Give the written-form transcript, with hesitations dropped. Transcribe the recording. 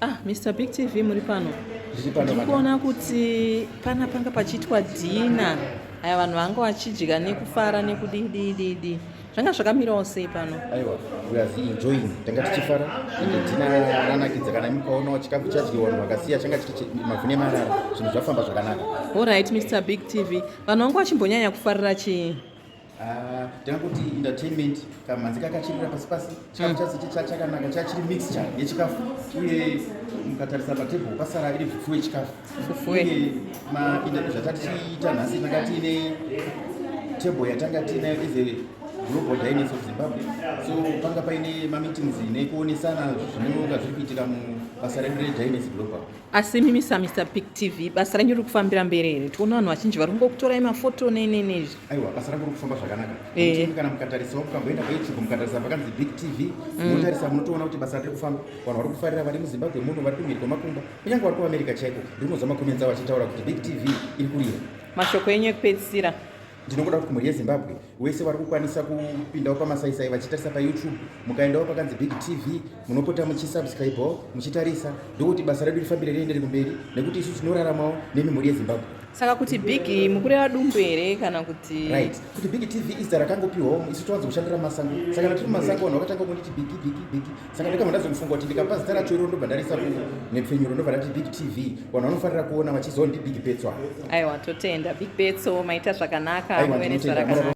Ah, Mr Big TV muri pano. Ndiri pano. Ndiri kuona kuti pana panga pachiitwa dhina. Aya vanhu vanga vachidya nekufara nekudidididi. Zvanga zvakamirawo sei pano? Aiwa, we are enjoying. Tanga tichifara. Ende dhina ranakidza kana mukaonawo chikafu chadyiwa vanhu vakasiya changa chiri mavhu nemarara. Zvinhu zvafamba zvakanaka. All right, Mr Big TV. Vanhu vanga vachimbonyanya kufarira chii? Ah, ndingakuti entertainment kamhanzi kakachirira pasi pasi chikafu chacho chakanaka chachiri mixture yechikafu uye mukatarisa patable pasara iri fufu yechikafu uye zvatatichiita nhasi tanga tiine table yatanga tiinayo is a global dynasty of Zimbabwe so panga paine mameetings nekuonesana zvinonga zviri kuitika mubasa redu redynasty global. Asi mimi saMr Pic TV basa renyu riri kufambira mberi here? Tiona vanhu vazhinji vari kungokutorai mafoto nei nei neizvi. Aiwa, basa rangu riri kufamba zvakanaka. Nekuti kana mukatarisawo mukamboenda paYouTube mukatarisa pakanzi Big TV munotarisa munotoona kuti basa riri kufamba. Vanhu vari kufarira vari muZimbabwe muno, vari kumhiri kwemakungwa, kunyange vari kuAmerica chaiko. Ndiri kunzwa macomments avo achitaura kuti Big TV iri kurira. Mashoko enyu ekupedzisira. Ndinongoda kuti kumhuri yeZimbabwe wese vari kukwanisa kupindawo pamasaisai vachitarisa paYouTube, mukaendawo pakanzi Big TV munopota muchisubscribewo muchitarisa, ndokuti basa redu rifambire riendere kumberi nekuti isu tinoraramawo nemi mhuri yeZimbabwe. Saka kuti Big mukureva dumbu here kana kuti? Right, kuti Big TV izita rakangopiwawo, isu towanza kushandira mumasango, saka kana tiri mumasango vanhu vakatanga kunditi Big Big Big, saka ndakabva ndazomufunga kuti ndikapa zita racho iro ndobva ndarisa kunhepfenyuro ndobva ndati Big TV, vanhu vanofarira kuona vachiziva kuti ndiBig Petso. Aiwa, totenda Big Petso, maita zvakanaka. Aiwa, muve nezuva ndinotenda. rakanaka.